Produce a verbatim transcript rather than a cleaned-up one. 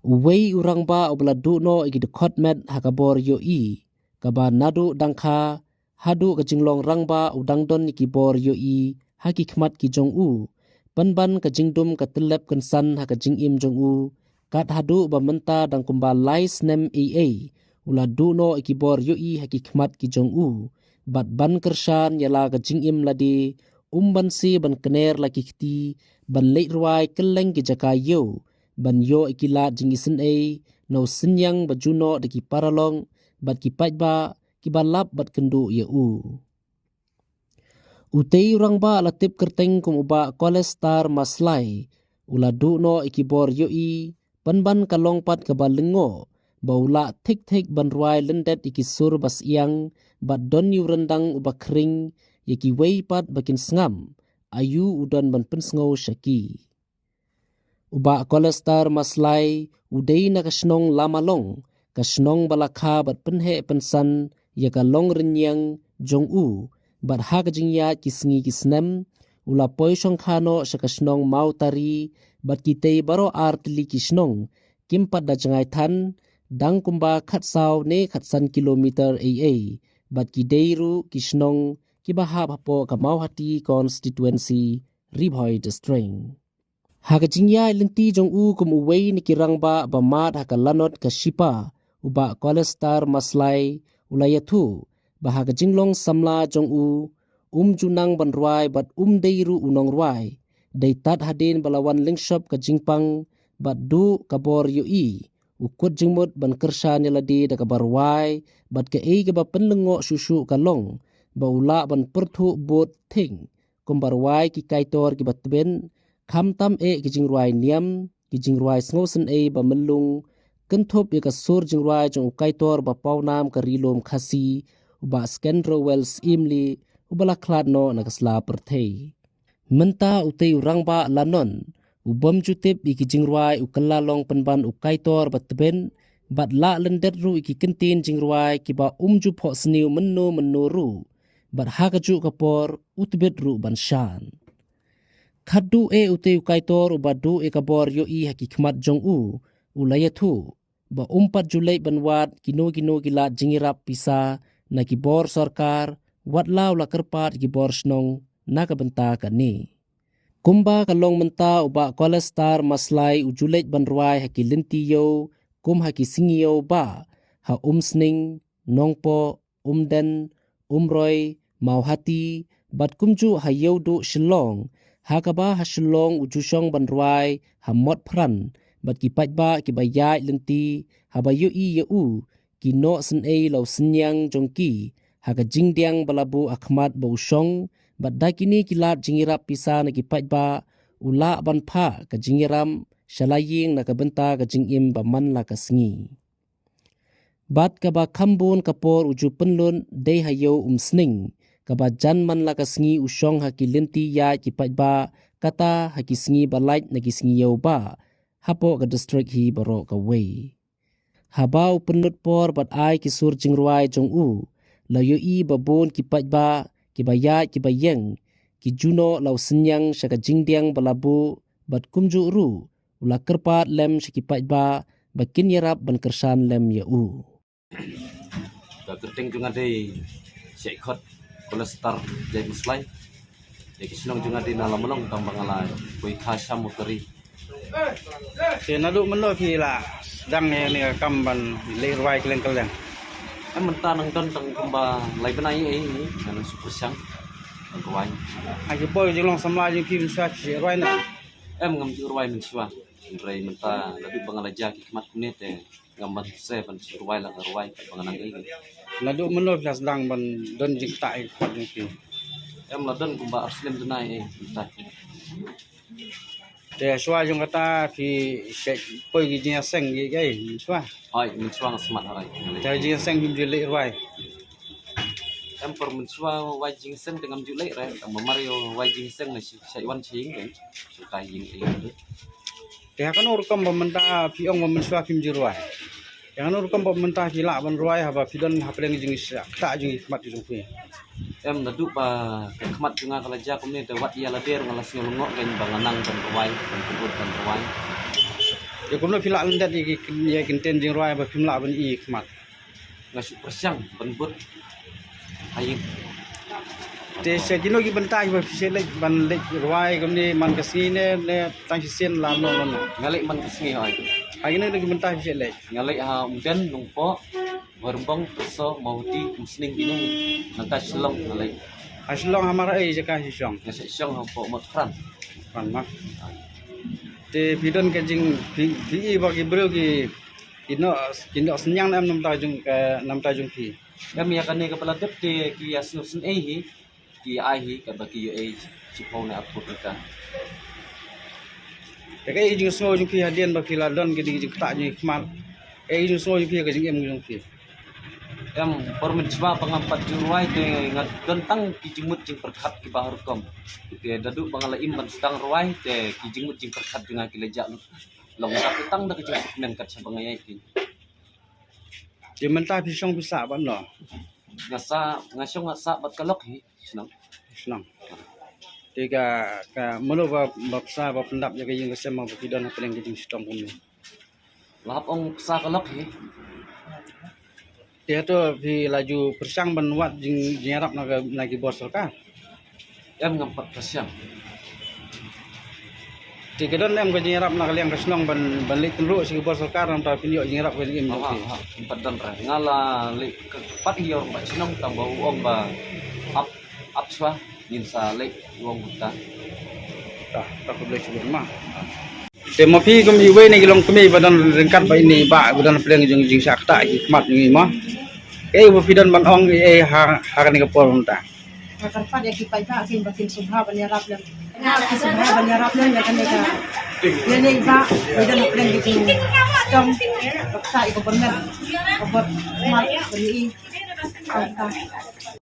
Uwei u rangbah uba la duh noh ïa ki dkhot met ha ka bor ïohi, kaba naduh dang kha haduh ka jinglong rangbah u dang don ïa ki bor ïohi ha ki khmat ki jong u, pynban ka jingdum ka tyllep kynsan ha ka jingim jong u, kat haduh ba mynta dang kumba lai snem ei ei u la duh noh ïa ki bor ïohi ha ki khmat ki jong u, bad ban kyrshan ïa la ka jingim lade, um ban sie ban kner la ki kti ban leit rwai kylleng ki jaka ïew, ban ïoh ïa ki lad jingisynei na u synñiang ba ju noh da ki paralok bad ki paidbah kiba lap bad kynduh ïa u. Utei u rangbah la tip kyrteng kum u Bah Kolestar Maslai u la duh noh ïa ki bor ïohi, pynban ka long pat kaba lyngngoh ba u lah thik thik ban rwai lyndet ïa ki sur ba syiang bad don ïa u ryndang uba khring ïa kiwei pat ba kin sngap aïu u don ban pynsngew sha ki. U Bah Kolestar Maslai u dei na ka shnong Lamalong, ka shnong ba la kha bad pynheh pynsan ïa ka longrynñiang jong u, bad ha ka jingïaid ki sngi ki snem u la poi shongkha noh sha ka shnong Mawtari, bad kitei baroh ar tylli ki shnong kim pat da jngai than, dang kumba khatsaw ne khatsan kilometer ei ei, bad ki dei ruh ki shnong kiba hap hapoh ka Mawhati Constituency, Ri Bhoi District. Ha ka jingïaid lynti jong u kum uwei na ki rangbah ba mad ha ka lanot ka shipa, u Bah Kolestar Maslai u la ïathuh ba ha ka jinglong samla jong u, um ju nang ban rwai bad um dei ruh u nongrwai. Dei tad hadien ba la wan lyngshop ka jingpang bad duh ka bor ïohi, u kut jingmut ban kyrshan ïa lade da kaba rwai bad kaei kaba pynlyngngoh shuh shuh ka long ba u lah ban pyrthuh bud thik kumba rwai ki kaitor kiba tbit, khamtam eh ki jingrwai niam, ki jingrwai sngewsynei ba myllung, kynthup ïa ka sur jingrwai jong u kaitor ba pawnam ka Ri Lum Khasi, u Bah Skendrowell Syiem, uba la khlad noh na ka sla pyrthei. Mynta utei u rangbah la non u bym ju tip ïa ki jingrwai, u kylla long pynban u kaitor ba tbit, bad lah lyndet ruh ïa ki kyntien jingrwai kiba um ju phohsniew mynno mynno ruh, bad ha kajuh ka por u tbit ruh ban shan. Khadduh eh utei u kaitor uba duh ïa ka bor ïohi ha ki khmat jong u, u la ïathuh ba um pat ju leit ban wad kino kino ki lad jingïarap pisa na ki bor sorkar, wat la u la kyrpad ïa ki bor shnong na ka bynta kane. Kumba ka long mynta, u Bah Kolestar Maslai u ju leit ban rwai ha ki lynti ïew kum ha ki sngi ïew bah ha Umsning, Nongpoh, Umden, Umroi, Mawhati, bad kumjuh ha Ïewduh Shillong, ha kaba ha Shillong u ju shong ban rwai ha Motphran bad ki paidbah kiba ïaid lynti, haba ïohi ïa u, ki noh synei la u synñiang jong ki ha ka jingdiang ba la buh ha khmat ba u shong, bad da kine ki lad jingïarap pisa na ki paidbah u lah ban phah ka jingïarap sha la ïing na ka bynta ka jingim ba man la ka sngi. Bad kaba kham bun ka por u ju pynlut dei ha Ïew Umsning, kaba jan man la ka sngi u shong ha ki lynti ïaid ki paidbah, kata ha ki sngi ba lait na ki sngi ïew bah, hapoh ka district hi baroh kawei. Haba u pynlut por bad ai ki sur jingrwai jong u, la ïohi ba bun ki paidbah kiba ïaid kiba ïeng, ki ju noh la u synñiang sha ka jingdiang ba la buh, bad kumjuh ruh u la kyrpad lem sha ki paidbah ba kin ïarap ban kyrshan lem ïa u. Ka kyrteng jong nga dei Sheikh Khot Kolestar Jai Maslai. Dei ki shnong jong nga dei na Lamalong, tang ba nga la poi kha sha Mawtari. Te naduh mynno phi la sdang ïa kane ka kam ban leit rwai kylleng kylleng? Em, mynta nang don tang kumba lai bnai ei ei nga nang shu pyrshang ban rwai. Ha ki por jinglong samla jong phi mynshuwa phi rwai ne? Em, ngam ju rwai mynshuwa. Hynrei mynta naduh ba nga la jia ki khmat kumne te ngam ban sngewsih ban shu rwai la ka rwai, kat ba nga nang ei. Naduh mynno phi la sdang ban don jingktah ïa ki khmat jong phi? Em, la don kumba ar snem duna ei ei mynta. Te shuwa jong kata phi shait poi ki jingïaseng ki ei mynshuwa? Hooid, mynshuwa nga smat harai. Te jingïaseng phim ju leit rwai? Em, por mynshuwa wai jingïaseng te ngam ju leit re, tang ba mar ïa wai jingïaseng ne shi shait wan shi ïing te. Shu kai ïing ei ei. Te ha kano rukom ba mynta phi ong ba mynshuwa phim ju rwai? Te ha kano rukom ba mynta phi lah ban rwai haba phi don hapdeng jingïaktah jong ki khmat jong phi? Em, naduh ba ka khmat jong nga ka la jia kumne te wat ïa lade ruh nga la sngew lyngngoh kein ba nga nang ban rwai, ban kynduh ban rwai. Ïa kumno phi lah lyndet ïa ki, ïa ki kyntien jingrwai ba phim lah ban ïohi khmat? Nga shu pyrshang ban bud ha ïing. Te sha kino ki bynta kiba phi shait leit ban leit rwai kumne, man ka sngi ne, ne tang shisien la no no no? Nga leit man ka sngi hoi. Ha kino kino ki bynta phi shait leit? Nga leit ha Umden, Nongpoh, Mawrymbong, Pyrso, Mawhati, Umsning, kine. Nangta Shillong nga leit. Ha Shillong ha mar ei jaka phi shong? Nga shait shong hapoh Mawkyrpad. Kyrpad ma. Te phi don ka jing, phi, phi i ba ki briew ki, ki noh, ki noh synñiang ne em na bynta jong, eh, na bynta jong phi? Em, ïa kane kaba la dep te ki ïa sngewsynei hi, ki ai hi kaba ki ïoh ei shiphew ne arphew tyngka. Te kaei ka jingsngew jong phi hadien ba phi la don ka jing, jingktah jingkhmat? Kaei ka jingsngew jong phi ha ka jingim jong phi? Em, por mynshuwa ba ngam pat ju rwai te nga don tang ki jingmut jingpyrkhat kiba har rukom. Te naduh ba nga la im ban sdang rwai te ki jingmut jingpyrkhat jong nga ki la jah lut. Long tang da ka jingsukmen kat shaba nga ïaid. Te mynta phi shong phi sah bad no? Nga sah, nga shong nga sah bad ka lok hi. Shnong. Shnong. Te ka, ka mano ba, ba pynsa ba pyndap ïa ka ïing ka sem ba phi don hapdeng ka jingshitom kumne? Nga hap ong pynsa ka lok hi. Te hato phi la ju pyrshang ban wad jing, jingïarap na ka, na ki bor sorkar? Em, ngam pat pyrshang. Te ka don em ka jingïarap na ka liang ka shnong ban, ban leit tynruh sha ki bor sorkar namar phin ïoh jingïarap ka jingim jong phi? Ha, ha, ngam pat don re. Nga la leit kyrpad ïa u rangbah shnong tang ba u ong ba ap, ap shuwa ngin sa leit, u ong kumta. Ta, ta khublei shibun ma. Te ma phi kum iwei na ki longkmie ba don ryngkat bad ine i bah ba don hapdeng jong jingshah ktah ki khmat jong i ma, kaei ba phi don ban ong ei ha, ha kane ka por mynta? Nga kyrpad ïa ki paidbah kin ba kin sngewbha ban ïarap lem. Kin sngewbha ban ïarap lem ïa kane ka, ïa ine i bah ba don hapdeng ka jingshitom, ka ktah ïa ka bor met, ka bor khmat ban ïohi. Ka ktah.